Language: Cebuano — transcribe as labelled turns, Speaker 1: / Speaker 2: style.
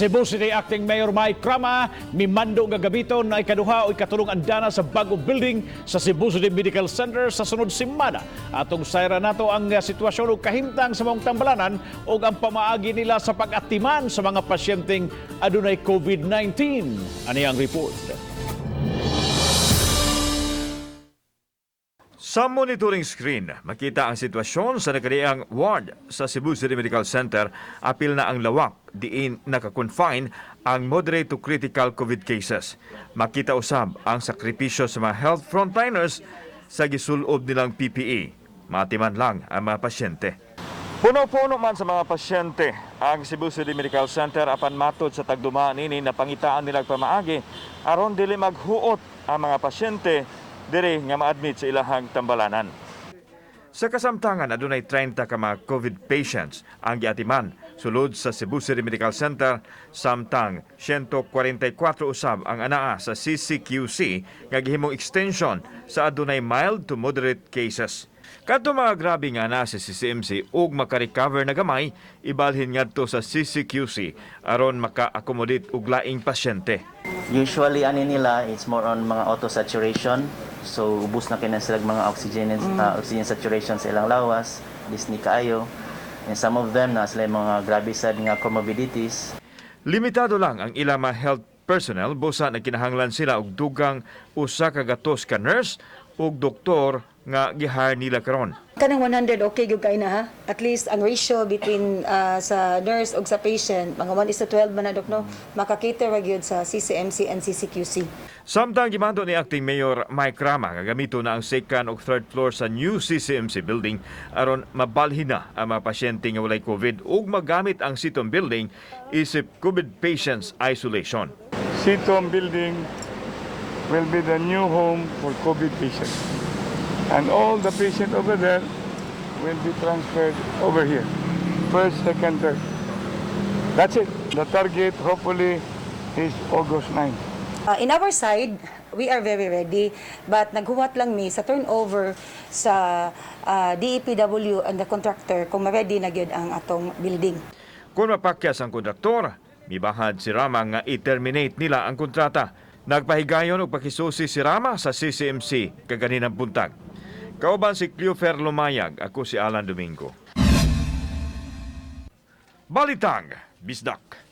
Speaker 1: Cebu City Acting Mayor Mike Rama mimando nga gamiton ang ikaduha o ikatulong andana sa bagong building sa Cebu City Medical Center sa sunod semana. Atong sayran nato ang sitwasyon ug kahimtang sa maong tambalanan ug ang pamaagi nila sa pag-atiman sa mga pasyenteng adunay COVID-19. Ani ang report.
Speaker 2: Sa monitoring screen, makita ang sitwasyon sa nakadiang ward sa Cebu City Medical Center, apil na ang lawak diin naka-confine ang moderate to critical COVID cases. Makita usab ang sakripisyo sa mga health frontliners sa gisulob nilang PPE. Matiman lang ang mga pasyente. Puno-puno man sa mga pasyente ang Cebu City Medical Center, apan matod sa tagduma nini, napangitaan nila pamaagi aron dili maghuot ang mga pasyente diri nga ma-admit sa ilahang tambalanan. Sa kasamtangan, adunay 30 ka mga COVID patients ang giatiman sulod sa Cebu City Medical Center, samtang 144 usab ang anaa sa CCQC nga gihimong extension sa adunay mild to moderate cases. Kadto mga grabe nga naa sa CCMC ug maka-recover na gamay, ibalhin ngadto sa CCQC aron maka-accommodate og laing pasyente.
Speaker 3: Usually, ani nila, it's more on mga auto saturation. So, ubos na kina sila mga oxygen saturation sa ilang lawas, dyspnea kaayo. And some of them na sila yung mga grabe sad nga comorbidities.
Speaker 2: Limitado lang ang ilang mga health personnel, busa nagkinahanglan sila og dugang 100 ka nurse ug doktor nga gi-hire nila karon.
Speaker 4: Kanang 100, okay gyud kay na ha. At least ang ratio between sa nurse ug sa patient, mga 1 is to 12 man na, Dok, no. Maka-cater ra gyud sa CCMC and CCQC.
Speaker 2: Samtang gimando ni Acting Mayor Mike Rama nga gamito na ang second ug third floor sa new CCMC building aron mabalhin na ang mga pasyente nga walay COVID ug magamit ang CITOM building isip COVID patients isolation.
Speaker 5: CITOM building will be the new home for COVID patients. And all the patients over there will be transferred over here. First, second, third. That's it. The target, hopefully, is August 9.
Speaker 4: In our side, we are very ready, but naghuwat lang mi sa turnover sa DEPW and the contractor kung ma-ready na gyud ang atong building.
Speaker 2: Kung mapakyas ang kontraktor, mibahad si Rama nga i-terminate nila ang kontrata. Nagpahigayon og pakisusi si Rama sa CCMC kaganinang buntag. Kauban si Cleofer Lumayag, ako si Alan Domingo. Balitang Bisdak.